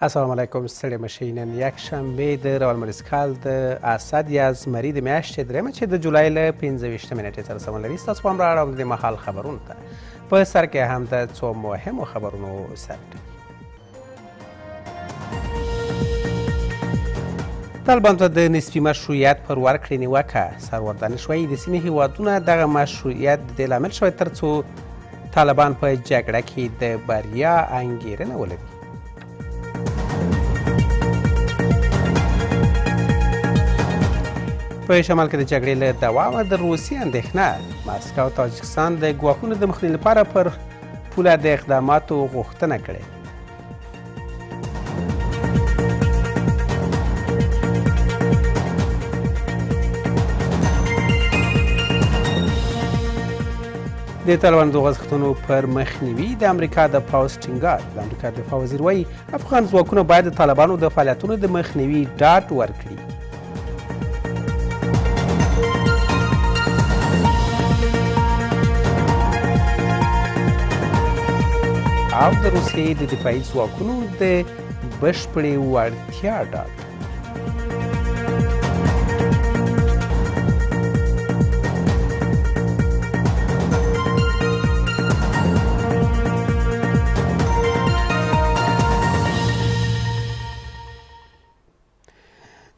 السلام علیکم، ستړي مشئ. نن یکشنبه د روان لمریز کال د اسد یا زمري د میاشتې درېیمه چې د جولای له 25مې نېټې سره سمون لري. ستاسو پام را اړوم د دې مهال خبرونو ته. په سر کې هم د څو مهمو خبرونو سر ټکی. طالبانو ته د نسبي مشروعیت پر ورکړې نیوکه. سرور دانش وایي د سیمې هیوادونه دغه مشروعیت د دې لامل شوی ترڅو طالبان په جګړه کې د بریا انګېرنه ولري. په شمال کې د جګړې له دوامه د روسیې اندېښنه. مسکو او تاجکستان د ګواښونو د مخنیوي لپاره پر پوله د اقداماتو غوښتنه کړې. د طالبانو د غوښتنو پر مخنیوي د امریکا د پوځ ټینګار. د امریکا دفاع وزیر وایي افغان ځواکونه باید د طالبانو د فعالیتونو د مخنیوي ډاډ ورکړي. او د روسیې د دفاعي ځواکونو د بشپړې وړتیا ډاډ.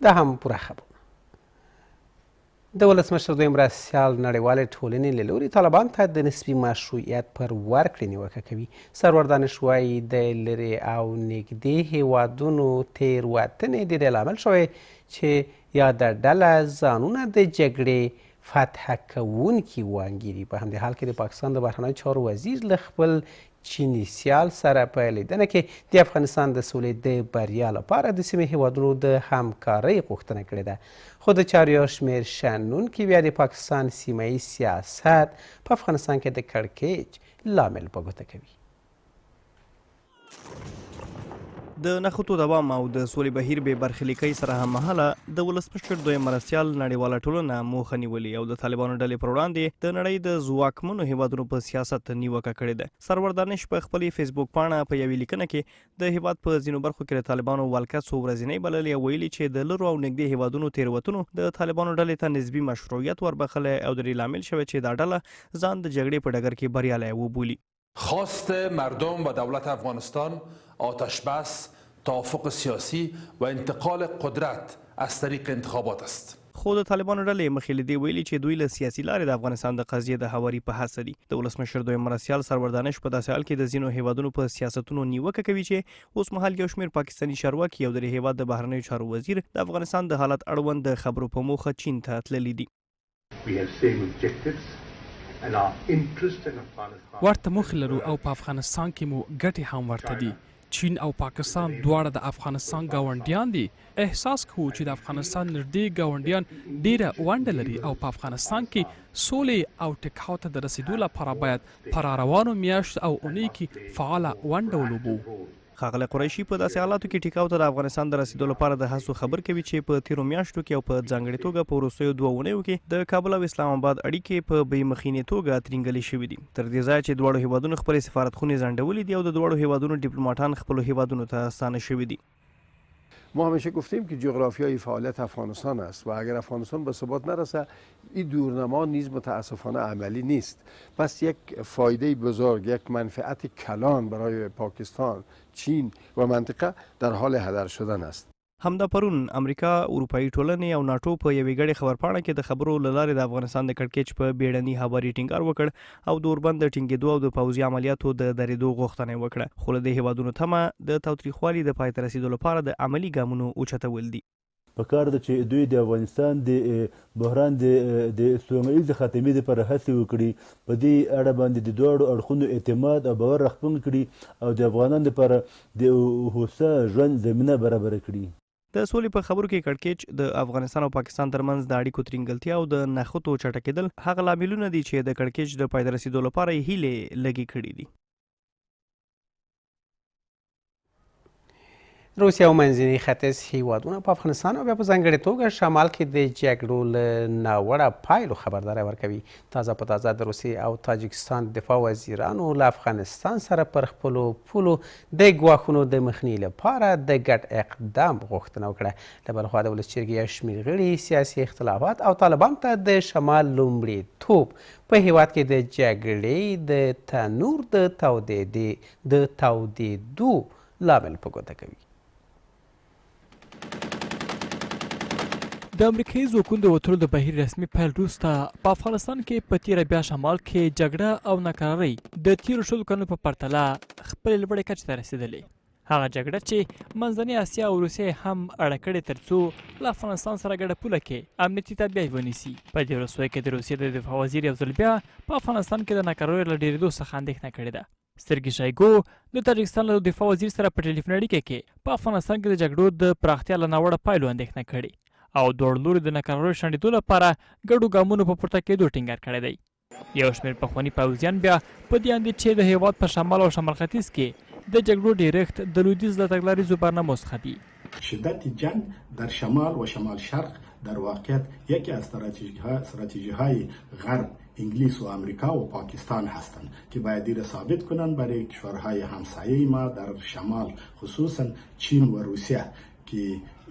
دا هم پوره خبر. د ولسمشر دویم مرستیال نړیوالې ټولنې له لوري طالبان ته د نسبي مشروعیت پر ورکړې نیوکه کوي. سرور دانش وایي د لرې او نږدې هیوادونو تېروتنې د دې لامل شوی چې یاده ډله ځانونه د جګړې فتح کوونکي وانګیري. په همدې حال کې د پاکستان د بهرنیو چارو وزیر له خپل چیني سیال سره په لیدنه کې د افغانستان د سولې د بریا لپاره د سیمې هیوادونو د همکارۍ غوښتنه کړې ده. خو د چارو یو شمېر شنونکي بیا د پاکستان سیمه ییز سیاست په افغانستان کې د کړکېچ لامل په ګوته کوي. د نښتو دوام او د سولې بهیر بې برخلیکۍ سره هممهاله د ولسمشر دویم مرستیال نړیواله ټولنه موخه نیولې او د طالبانو ډلې پر وړاندې د نړۍ د ځواکمنو هیوادونو په سیاست نیوکه کړې ده. سرور دانش په خپلې فیسبوک پاڼه په یوې لیکنه کې د هیواد په ځینو برخو کې د طالبانو ولکه څو ورځینۍ بللې او ویلي چې د لرو او نږدې هیوادونو تېروتنو د طالبانو ډلې ته نسبي مشروعیت وربخښلی او د دې لامل شوی چې دا ډله ځان د جګړې په ډګر کې بریالی وبولي. خواست مردم و دولت افغانستان آتش بس، توافق سیاسی و انتقال قدرت از طریق انتخابات است. خو د طالبانو ډلې مخې له دې ویلي چې دوی له سیاسي لارې د افغانستان د قضیې د هواري په هڅه دي. د ولسمشر دویم مرستیال سرور دانش په داسې حال کې د ځینو هېوادونو په سیاستونو نیوکه کوي چې اوسمهال یو شمېر پاکستاني چارواکي او د دې هېواد د بهرنیو چارو وزیر د افغانستان د حالت اړوند د خبرو په موخه چین ته تللي دي. ورته موخې لرو او په افغانستان کې مو ګټې هم ورته دي. چین او پاکستان دواړه د افغانستان ګاونډیان دي. احساس کوو چې د افغانستان نږدې ګاونډیان ډېره ونډه لري او په افغانستان کې سولې او ټیکاو ته د رسېدو لپاره باید په راروانو میاشتو او اونیو کې فعاله ونډه ولوبوو. ښاغلی قریشي په داسې حالاتو کې ټیکاو ته د افغانستان د رسېدو لپاره د هڅو خبر کوي چې په تېرو میاشتو کې او په ځانګړې توګه په وروستیو دوو اونیو کې د کابل او اسلام اباد اړیکې په بې مخینې توګه ترینګلې شوې دي، تر دې ځایه چې دواړو هېوادونو خپلې سفارتخونې ځنډولې دي او د دواړو هېوادونو ډیپلوماټان خپلو هېوادونو ته ستانه شوي دي. ما همیشه گفتیم که جغرافیای فعالیت افغانستان است و اگر افغانستان به ثبات نرسه این دورنما نیز متاسفانه عملی نیست. پس یک فایده بزرگ، یک منفعت کلان برای پاکستان، چین و منطقه در حال هدر شدن است. همدا پرون امریکا، اروپايي ټولنې او ناټو په یوې ګډې خبرپاڼه کې د خبرو له لارې د افغانستان د کړکېچ په بېړني هواري ټینګار وکړ او د اوربند د ټینګېدو او د پوځي عملیاتو د درېدو غوښتنه یې وکړه، خو له دې هېوادونو تمه د تاوتریخوالي د پای ته رسېدو لپاره د عملي ګامونو اوچتول دي. په کار ده چې دوی د افغانستان د بحران د د سوله ایزې خاتمې لپاره هڅې وکړي، په دې اړه باندې د دواړو اړخونو اعتماد او باور راخپل کړي او د افغانانو لپاره د هوسا ژوند زمینه برابره کړي. د سولې په خبرو کې کړکېچ، د افغانستان او پاکستان ترمنځ د اړیکو ترینګلتیا او د نښتو چټکېدل هغه لاملونه دي چې د کړکېچ د پای ته رسېدو لپاره یې هیلې لږې کړې دي. روسیه او منځني ختیځ هیوادونه په افغانستان او بیا په ځانګړې توګه شمال کې د جګړو له ناوړه پایلو خبرداری ورکوي. تازه په تازه د روسیې او تاجکستان دفاع وزیرانو له افغانستان سره پر خپلو پولو د ګواښونو د مخنیوي لپاره د ګډ اقدام غوښتنه وکړه. له بل خوا د ولس جرګې یو شمېر غړي سیاسي اختلافات او طالبان ته د شمال لومړیتوب په هیواد کې د جګړې د تنور د تودېدو لامل په ګوته کوي. د امریکایي ځواکونو د وتلو د بهیر رسمي پیل وروسته په افغانستان کې په تیره بیا شمال کې جګړه او ناکرارۍ د تیرو شلو کلونو په پرتله خپلې لوړې کچې ته رسېدلې. هغه جګړه چې منځنۍ اسیا او روسیه هم اړه کړې ترڅو له افغانستان سره ګډه پوله کې امنیتي تابیا ونیسي. په دې وروستیو کې د روسیې د دفاع وزیر یو ځل بیا په افغانستان کې د ناکراریو له ډېرېدو څخه اندېښنه کړې ده. سرګي شایګو د تاجکستان له دفاع وزیر سره په ټلیفون اړیکه کې په افغانستان کې د جګړو د پراختیا له ناوړه پایلو اندېښنه کړې او دواړو لوري د ناکراریو شنډېدو لپاره ګډو ګامونو په پورته کېدو ټینګار کړی دی. یو شمېر پخواني پوځیان بیا په دې اند دي چې د هېواد په شمال او شمال ختیځ کې د جګړو ډېرښت د لویدیځ له تګلاریزو برنامو څخه دي. شدت جنگ در شمال و شمال شرق در واقعیت یکی از استراتژی های غرب انگلیس و امریکا و پاکستان هستند که باید را ثابت کنند برای کشورهای همسایه ما در شمال، خصوصا چین و روسیه که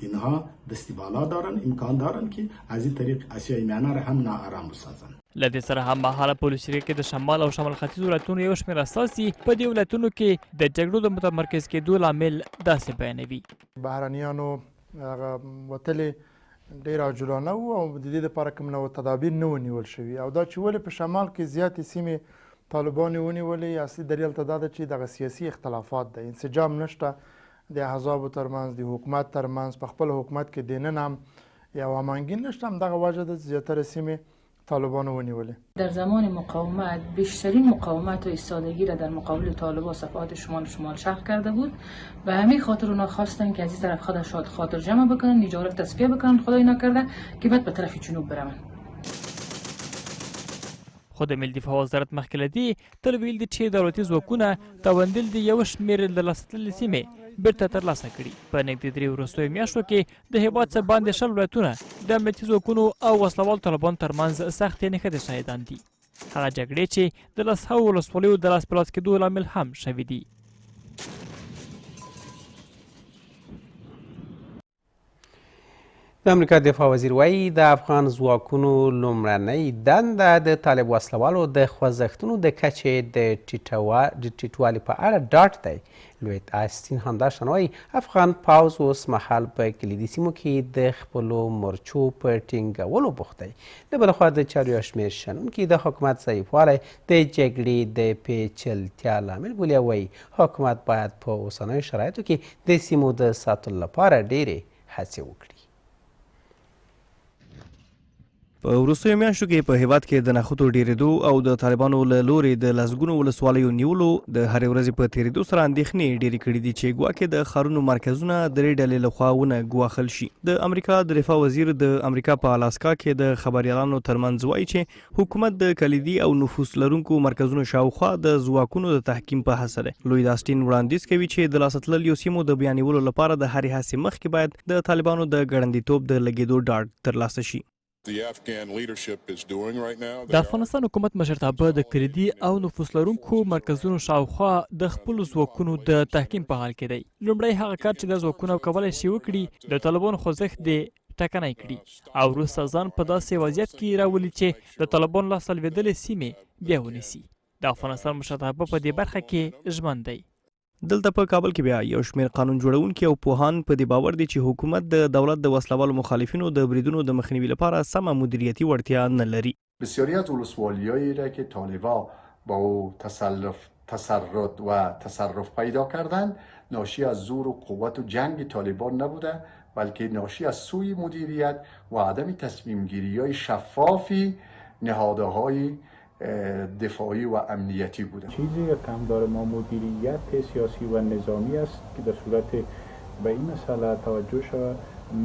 اینها دستی بالا دارن، امکان دارن که از این طریق اسیای میانه را هم ناآرام بسازند. له دې سره هم مهاله په ولسي جرګه کې د شمال او شمال ختیځ ولایتونو یو شمېر استازي په دې ولایتونو کې د جګړو د متمرکز کېدو لامل داسې بیانوي. بهرنیانو هغه وتلې ډېر عاجلانه وو او د دې لپاره کوم نوع تدابیر نه وو نیول شوي او دا چې ولې په شمال کې زیاتې سیمې طالبانو ونیولې، اصلي دلیل ته دا ده چې دغه سیاسي اختلافات دی، انسجام نشته د احزابو ترمنځ، د حکومت ترمنځ، په خپل حکومت کې دننه هم یو هماهنګي نشته، همدغه وجه ده چې زیاتره سیمې طالبانو ونیولې. در زمان مقاومت بیشترین مقاومت و ایستادگی را در مقابل طالبا صفحات شمال و شمال شرق کرده بود. به همین خاطر اونا خواستن که از این طرف خود شاد خاطر جمع بکنن، نجارت تصفیه بکنن، خدای نکرده که بعد به طرف جنوب بروند. خو د ملي دفاع وزارت مخکې له دې تل ویل دي چې دولتي ځواکونه توندل دي یو شمېر له لاسه تللې سیمې بیرته ترلاسه کړي. په نږدې درې وروستیو میاشتو کې د هېواد څه باندې 20 ولایتونه د امنیتي ځواکونو او وسلهوالو طالبانو ترمنځ سختې نښتې شاهدان دي، هغه جګړې چې د لسهاوو ولسوالیو د لاس په لاس کېدو لامل هم شوې دي. د امریکا دفاع وزیر وایي د افغان ځواکونو لومړنۍ دنده د طالب وسلهوالو د خوځښتونو د کچې د ټیټوالي په اړه ډاډ دی. لوید آستین همداشان وایي افغان پوځ اوس مهال په کلیدي سیمو کې د خپلو مورچو په ټینګولو بوخت دی. له بل خوا د چارو یو شمېر شنونکي د حکومت ضعیفوالی د جګړې د پیچلتیا لامل بولي او وایي حکومت باید په اوسنیو شرایطو کې د سیمو د ساتلو لپاره ډېرې هڅې وکړي. په وروستیو میاشتو کې په هېواد کې د نښتو ډېرېدو او د طالبانو له لوري د لسګونو ولسوالیو نیولو د هرې ورځې په تېرېدو سره اندېښنې ډېرې کړې دي چې ګواکې د ښارونو مرکزونه درې ډلې له خوا ونه ګواښل شي. د امریکا د دفاع وزیر د امریکا په الاسکا کې د خبریالانو ترمنځ وایي چې حکومت د کلیدي او نفوس لرونکو مرکزونو شاوخوا د ځواکونو د تحکیم په هڅه دی. لوید آسټین وړاندیز کوي چې د لاسه تللیو سیمو د بیا نیولو لپاره د هرې هڅې مخکې باید د طالبانو د ګړندیتوب د لګېدو ډاډ ترلاسه شي. د افغانستان حکومت مشرتابه د کلیدي او نفوس لرونکو مرکزونو شاوخوا د خپلو ځواکونو د تحکیم په حال کې دی. لومړی هغه کار چې دا ځواکونه کولای شي وکړي، د طالبانو خوځښت دې ټکنی کړي او وروسته ځان په داسې وضعیت کې راولي چې د طالبانو لاسته لوېدلې سیمې بیا ونیسي. د افغانستان مشرتابه په دې برخه کې ژمن دی. دلته په کابل کې بیا یو شمېر قانون جوړونکي او پوهان په دې باور دي چې حکومت د دولت د وسلهوالو مخالفینو د بریدونو د مخنیوي لپاره سمه مدیریتي وړتیا نه لري. بسیاری از ولسوالیایی را که طالبا با او تسلف تسرد و تصرف پیدا کردند ناشی از زور و قوت و جنگ طالبان نبوده، بلکه ناشی از سوی مدیریت و عدم تصمیم گیری های شفافی نهادهای دفاعی و امنیتی بوده. چیزی که کم داره ما مدیریت سیاسی و نظامی است که در صورت به این مسئله توجه شود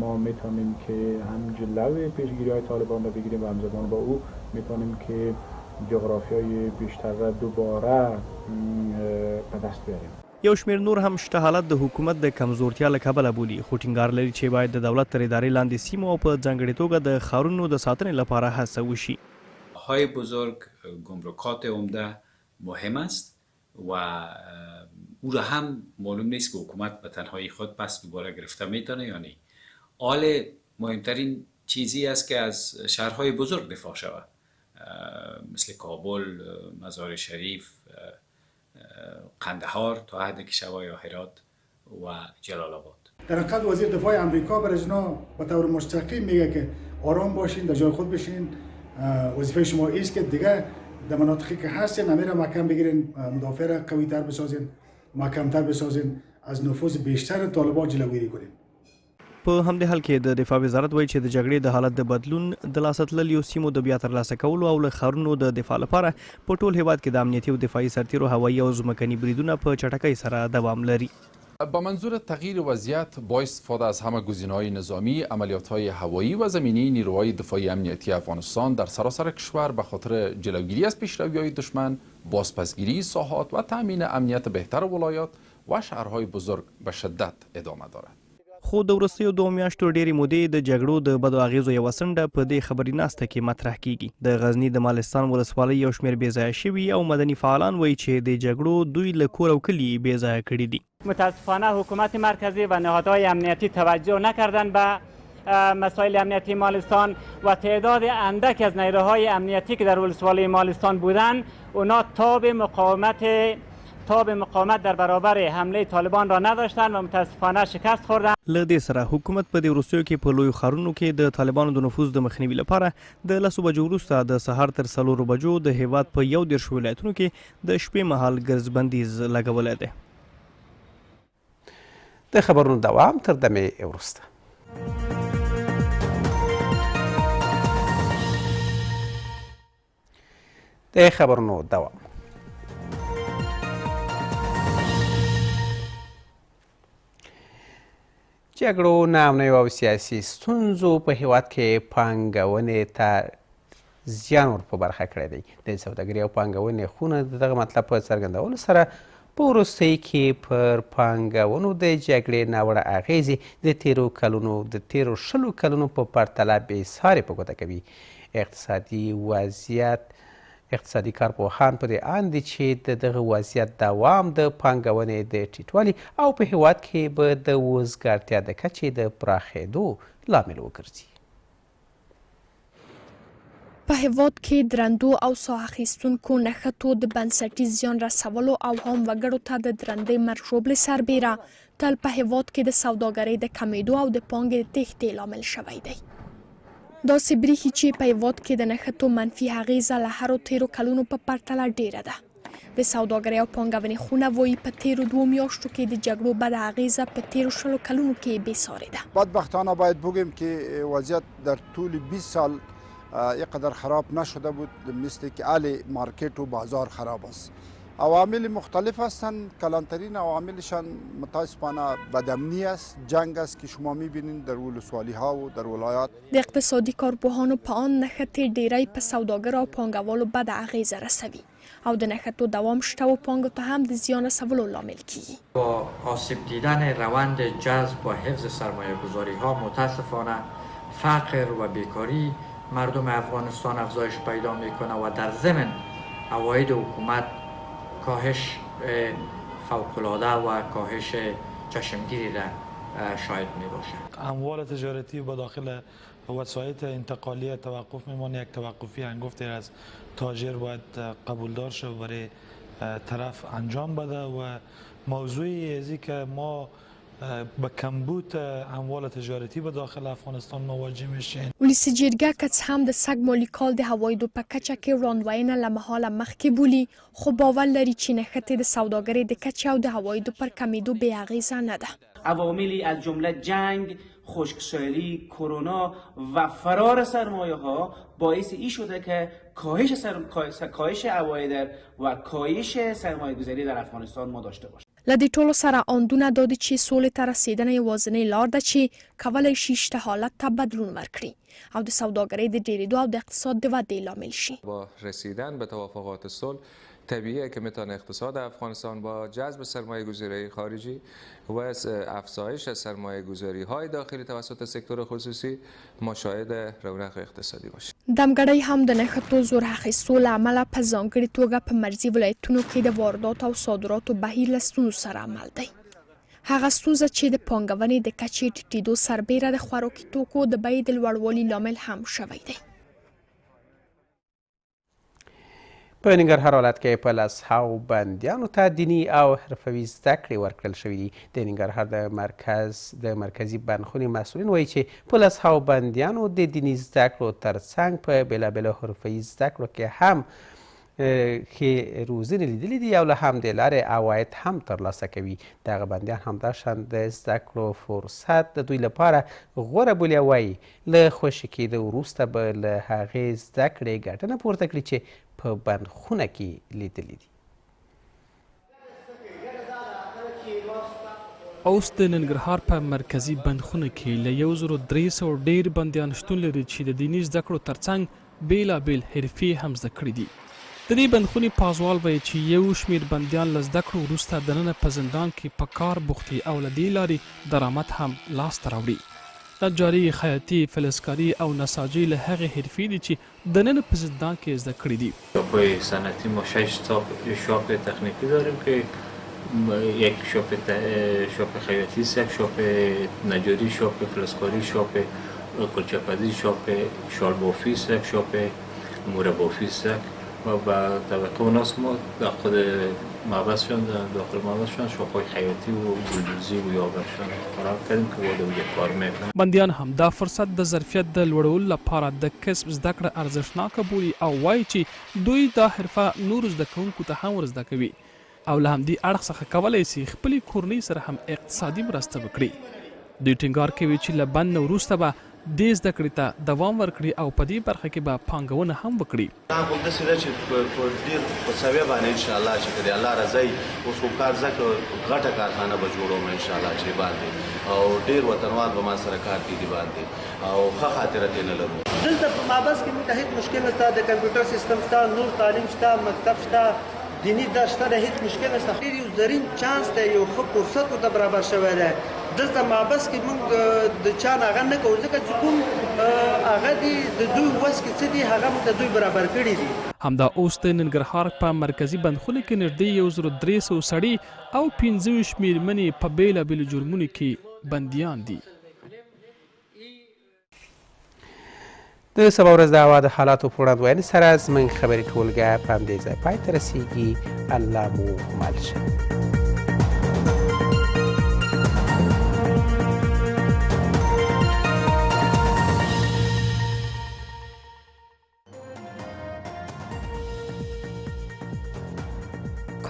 ما میتونیم که هم جلو پیشگیری های طالبان را بگیریم و همزمان با او میتونیم که جغرافیای بیشتر را دوباره به دست بیاریم. یو شمېر نور هم شته حالت د حکومت د کمزورتیا له کبله بولي، خو ټینګار لري چې باید د دولت تر ادارې لاندې سیمو او په ځانګړې توګه د ښارونو د ساتنې لپاره هڅه وشي. های بزرگ گمرکات عمده مهم است و او را هم معلوم نیست که حکومت به تنهایی خود پس دوباره گرفته میتونه یا نه. حال مهمترین چیزی است که از شهرهای بزرگ دفاع شود مثل کابل، مزار شریف، قندهار تا حد که شوه یا هرات و جلال آباد. در حقیقت وزیر دفاع امریکا برای اینا به طور مستقیم میگه که آرام باشین، در جای خود بشین، وظیفه شما ایست که دیگه در مناطقی که هستین امیر محکم بگیرین، مدافع را قوی تر بسازین، محکم تر بسازین، از نفوذ بیشتر طالبان جلوگیری کنین. په همدې حال کې د دفاع وزارت وایي چې د جګړې د حالت د بدلون، د لاسه تللیو سیمو د بیا ترلاسه کولو او له ښارونو د دفاع لپاره په ټول هېواد کې د امنیتي او دفاعي سرتیرو هوایي او ځمکني بریدونه په چټکۍ سره دوام لري. به منظور تغییر وضعیت با استفاده از همه گزینه‌های نظامی، عملیات‌های هوایی و زمینی نیروهای دفاعی امنیتی افغانستان در سراسر کشور به خاطر جلوگیری از پیشروی‌های دشمن، بازپسگیری ساحات و تامین امنیت بهتر ولایات و شهرهای بزرگ به شدت ادامه دارد. خو د وروستیو دوو میاشتو ډېرې مودې د جګړو د بدو اغېزو یوه څنډه په دې خبري ناسته کې مطرح کېږي. د غزني د مالستان ولسوالۍ یو شمېر بې ځایه شوي او مدني فعالان وایي چې دې جګړو دوی له کور او کلي بې ځایه کړي دي. متاسفانه حکومت مرکزی و نهادهای امنیتی توجه نکردند به مسائل امنیتی مالستان و تعداد اندک از نیروهای امنیتی که در ولسوالی مالستان بودند، اونا تاب مقاومت در برابر حمله طالبان را نداشتند و متاسفانه شکست خوردند. له دې سره حکومت په دې وروستیو کې په لویو ښارونو کې د طالبانو د نفوذ د مخنیوي لپاره د لسو بجو وروسته د سهار تر څلورو بجو د هېواد په 31 ولایتونو کې د شپې مهال ګرځبندیز لګولی دی. د خبرونو دوام تر دمې وروسته. د خبرونو دوام. جګړو، ناامنیو او سیاسي ستونزو په هیواد کې پانګونې ته زیان ور په برخه کړی دی. د سوداګرۍ او پانګونې خونه د دغه مطلب په څرګندولو سره په وروستۍ کې پر پانګونو د جګړې ناوړه اغېزې د تېرو 20 کلونو په پرتله بې سارې په ګوته کوي. اقتصادي کارپوهان په دې اند دي چې د دغه وضعیت دوام د پانګونې د ټیټوالي او په هیواد کې به د وزګارتیا د کچې د پراخېدو لامل وګرځي. په هیواد کې درندو او ساه اخیستونکو نښتو د بنسټیز زیان رسولو او عام وګړو ته د درندې مرګ ژوبلې سربېره تل په هیواد کې د سوداګرۍ د کمېدو او د پانګې د تېښتې لامل شوی دی. داسې برېښي چې په هیواد کې د نښتو منفي اغېزه له هرو تېرو کلونو په پرتله ډېره ده. د سوداګرۍ او پانګونې خونه وایي په تېرو 2 میاشتو کې د جګړو بده اغېزه په تېرو 20 کلونو کې بې سارې ده. بدبختانه باید بگویم که وضعیت در طول 20 سال اینقدر خراب نشده بود مثل که اهل مارکت و بازار خراب است. عوامل مختلف هستند، کلانترین عواملشان متاسفانه بدامنی است، جنگ است که شما میبینید در ولسوالی ها و در ولایات. د اقتصادي کارپوهانو په اند نښتې ډیری په سوداګرو او پانګوالو بده اغېزه رسوي او د نښتو دوام شته و پانګو ته هم د زیان رسولو لامل کیږي. با آسیب دیدن روند جذب و حفظ سرمایه گذاری ها متاسفانه فقر و بیکاری مردم افغانستان افزایش پیدا میکنه و در ضمن عواید حکومت کاهش فوق‌العاده و کاهش چشمگیری را شاهد می باشد. اموال تجارتی با داخل وسایط انتقالی توقف میمانه، یک توقفی هنگفتی از تاجر باید قبولدار شد برای طرف انجام بده و موضوع ازی که ما به کمبود اموال تجارتی به داخل افغانستان مواجه میشین. ولسي جرګه که څه هم د سږ مالي کال د عوایدو په کچه کې وړاندوینه له مهاله مخکې بولي، خو باور لري چې نښتې د سوداګرۍ د کچې او د عوایدو پر کمېدو بې اغېزه نه ده. عواملی از جمله جنگ، خشکسالی، کرونا و فرار سرمایه ها باعث ای شده که کاهش عواید و کاهش سرمایه گذاری در افغانستان ما داشته باشیم. له دې ټولو سره اندونه دا دي چې سولې ته رسېدنه یوازینۍ لار ده چې کولی شي شته حالت ته بدلون ورکړي او د سوداګرۍ د ډېرېدو او د اقتصاد د ودې لامل شي. با رسیدن به توافقات صلح طبیعیه که میتونه اقتصاد افغانستان با جذب سرمایه گذاری خارجی و افزایش سرمایه گذاری های داخلی توسط سکتور خصوصی ما شاهد رونق اقتصادی باشیم. دمګړۍ هم د نښتو زور اخیستو له امله په ځانګړي توګه په مرزي ولایتونو کې د وارداتو او صادراتو بهیر له ستونزو سره مل دی. هغه ستونزه چې د پانګونې د کچې ټیټېدو سربېره د خوراکي توکو د بیې د لوړوالي لامل هم شوی دی. په ننګرهار ولایت کې په لسهاو بندیانو ته دیني او حرفوي زده کړې ورکړل شوې دي. د ننګرهار د مرکز د مرکزي بندخونې مسؤلین وایي چې په لسهاو بندیانو د دیني زده کړو ترڅنګ په بېلابېلو حرفوي زده کړو کې هم ښې روزنې لیدلې دي او له همدې لارې عواید هم ترلاسه کوي. دغه بندیان همداشان د زده کړو فرصت د دوی لپاره غوره بولي او وایي له خوشې کېدو وروسته به له هغې زده کړې ګټنه پورته کړي چې په بندخونه کې لیدلې دي. اوس د ننګرهار په مرکزي بندخونه کې له 1300 ډېر بندیان شتون لري چې د دیني زده کړو ترڅنګ بېلابېل حرفې هم زده کړې دي. د دې بندخونې پازوال وایي چې یو شمېر بندیان له زده کړو وروسته دننه په زندان کې په کار بوخت دي او له دې لارې درآمد هم لاسته راوړي. نجاري، خیاطي، فلزکاري او نساجي له هغې حرفې دي چې دننه په زندان کې زده کړې دي. شاپ‌های صنعتی ما 6 تا شاپ تکنیکی داریم که یک شاپ خیاطی است، یک شاپ نجاری، شاپ فلزکاری، شاپ کلچه‌پزی، شاپ شالبافی است، یک شاپ موره‌بافی است و به طبقه اوناست ما در خود محبسشان، داخل محبسشان شاپ‌های خیاطی و گلدوزی و یابرشان قرار کردیم که واده و کار میکنن. بندیان هم دا فرصت د ظرفیت د لوړولو لپاره د کسب زده کړه ارزښتناکه بولي او وایي چې دوی دا حرفه نورو زده کوونکو ته هم ورزده کوي او له همدې اړخ څخه کولی سي خپلې کورنۍ سره هم اقتصادي مرسته وکړي. دوی ټینګار کوي چې له بند نه وروسته به دې زده کړې ته دوام ورکړي او په دې برخه کې به پانګونه هم وکړي. دا خو داسې ده چې په ډېر په سویه باندې انشاءالله چې که د الله رضا وي اوس خو کار زده کړه غټه کارخانه به جوړوم انشاءالله چې باندې او ډېر وطنوال به ما سره کار کوي دې باندې او ښه خاطره ترې نه لرو. دلته په محبس کې موږ ته هېڅ مشکل نشته، د کمپیوټر سیستم شته، نور تعلیم شته، مکتب شته، دیني درس شته، هېڅ مشکل نشته. ډېر یو زرین چانس دی، یو ښه فرصت ورته برابر شوی دی. دلته محبس کې موږ د چا نه هغه نه کوو، ځکه چې کوم هغه دي د دوی وس کې څه دي هغه موږ ته دوی برابر کړي دي. همدا اوس د ننګرهار په مرکزي بندخونه کې نږدې 1300 سړي او 25 مېرمنې په بېلابېلو جرمونو کې بندیان دي. د سبا ورځ د هوا د حالاتو په وړاندوینې سره زموږ خبري ټولګه په همدې ځای پای ته رسیږي. الله مو مل شه.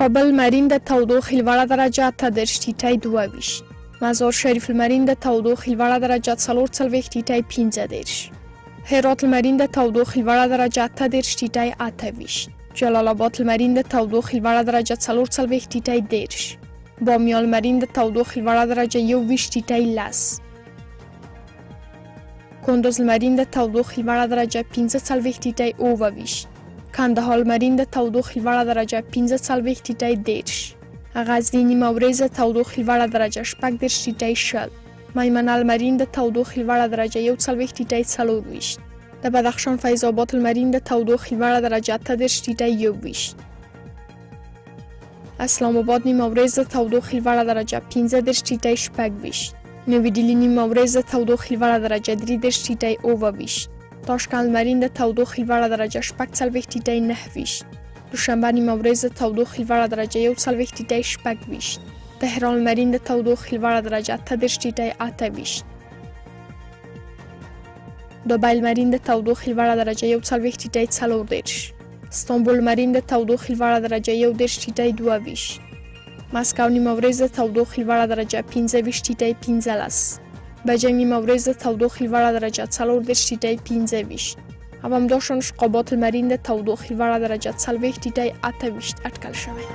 کابل لمرین د تودوخې لوړه درجه 38 ټیټی 22، مزار شریف لمرین د تودوخې لوړه درجه 44 ټیټی 35، هرات لمرین د تودوخې لوړه درجه 38 ټیټی 28، جلال آباد لمرین د تودوخې لوړه درجه 44 ټیټی 30، بامیان لمرین د تودوخې لوړه درجه 21 ټیټی 10، کندز لمرین د تودوخې لوړه درجه 45 ټیټی 27، کندهار لمرین د تودوخې لوړه درجه 45 ټیټی 30، غزني نیمه ورځ د تودوخې لوړه درجه 36 ټیټی 20، میمنه لمرین د تودوخې لوړه درجه 41 ټیټی 24، د بدخشان فیض آباد لمرین د تودوخې لوړه درجه 38 ټیټی 21، اسلام آباد نیمه ورځ د تودوخې لوړه درجه 35 ټیټی 26، نوي ډیلي نیمه ورځ د تودوخې لوړه درجه 33 ټیټی 27، تاشکند لمرین د تودوخې لوړه درجه 46 ټیټی 29، دوشنبه نیمه ورځ د تودوخې لوړه درجه 41 ټیټی 26، تهران لمرین د تودوخې لوړه درجه 38 ټیټی 28، دوبۍ لمرین د تودوخې لوړه درجه 41 ټیټی 34، استانبول لمرین د تودوخې لوړه درجه 31 ټیټی 22، مسکو نیمه ورځ د تودوخې لوړه درجه 25 ټیټی 15، بجنګ نیمه ورځ د تودوخې لوړه درجه 34 ټیټی 25 او همداشان شقابات لمرین د تودوخې لوړه درجه 40 ټیټی 28 اټکل شوی.